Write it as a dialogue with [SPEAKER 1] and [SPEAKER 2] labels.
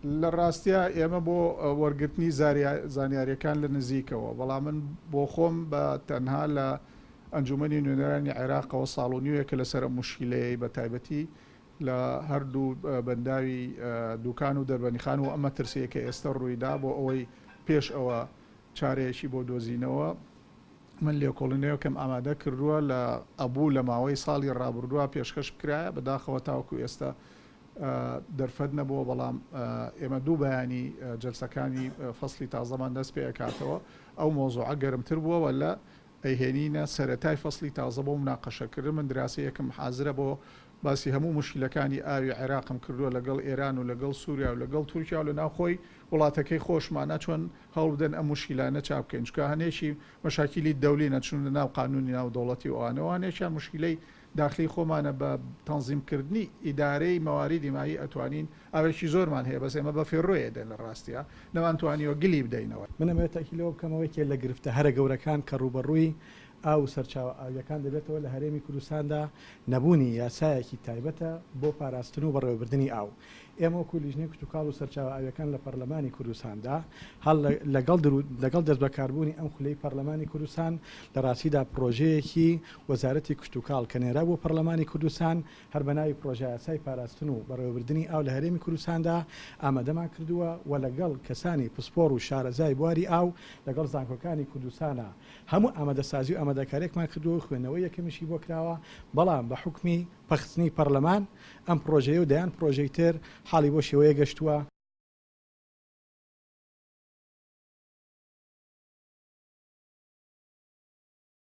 [SPEAKER 1] لە ڕاستیا ئێمە بۆ وەرگرتنی زانیاریەکان لە نزیکەوە، بەڵام من بۆ خۆم بە تەنها لە ئەنجومەنی نوێنەرانی عێراقەوە ساڵ و نیوێکە لەسەر ئەم موشکیلەیەی بە تایبەتی لە هەردوو بەنداوی دوکان و دەربەندیخان و ئەم مەترسیەی کە ئێستە ڕوویدا بۆ ئەوەی پێش ئەوە چارەیەکی بۆ دۆزینەوە من لێکۆڵینەوەکەم ئامادە کردووە لە ئەبوو لە ماوەی ساڵی ڕابردووە پێشکەش بکرایە بەداخەوە تاوەکو ئێستا دەرفەت نەبووە بەڵام ئێمە دوو بەیانی جەلسەکانی فەسڵی تازەمان دەست پێ ئەکاتەوە ئەو مەوزوعە گەرمتر بووەوە لە ئەیهێنینە سەرەتای فەسڵی تازە بۆ مناقەشەکردن من دراسەیەکم حازرە بۆ باسی هەموو موشکیلەکانی ئاوی عێراقم کردووە لەگەڵ ئێران و لەگەڵ سووریا و لەگەڵ تورکیا و لە ناوخۆی وڵاتەکەی خۆشمانا چۆن هەوڵ بدەن ئەم موشکیلانە چاک بکەین چونکە هەنێکی مەشاکیلی دەولی نەچوونە ناو قانونی ناودەوڵەتی و ئەوانەوە هەنێکیان موشکیلەی داخلی خۆمانە بە تەنزیم کردنی ئیدارەی مەواریدی مایی ئەتوانین ئاوێکی زۆرمان هەیە بەس ئێمە بە فێڕۆی ئەدەین لە ڕاستیا نەمان توانیوە گلی بدەینەوە.
[SPEAKER 2] من ئەمەوێت تەئکید لەوە بکەمەوە یەکێ لە گرفتە هەرە گەورەکان کە ڕووبەڕووی ئاو و سەرچاوە ئاوییەکان دەبێتەوە لە هەرێمی کوردستاندا نەبوونی یاسایەکی تایبەتە بۆ پاراستن و بەڕێوەبردنی ئاو. ئێمە وەکو لیژنەی کشتوکاڵ و سەرچاوە ئاوییەکان لە پەرلەمانی کوردستاندا هەر لەگەڵ لەگەڵ دەستبەکاربوونی ئەم خولەی پەرلەمانی کوردستان لە ڕاستیدا پڕۆژەیەکی وەزارەتی کشتوکاڵ کە نێرا بۆ پەرلەمانی کوردستان هەر بە ناوی پڕۆژەیاسای پاراستن و بەڕێوەبردنی ئاو لە هەرێمی کوردستاندا ئامادەمان کردووە و لەگەڵ کەسانی پسپۆڕ و شارەزای بواری ئاو لەگەڵ زانکۆکانی کوردستانا هەموو ئامادەسازی و ئامادەکاریەکمان کردووە و خوێندنەوەی یەکەمیشی بۆ کراوە، بەڵام بە حوکمی پەخستنی پەڕلەمان ئەم پڕۆژەیە و دەیان پڕۆژەی تر حاڵی بەو شێوەیە گەشتووە.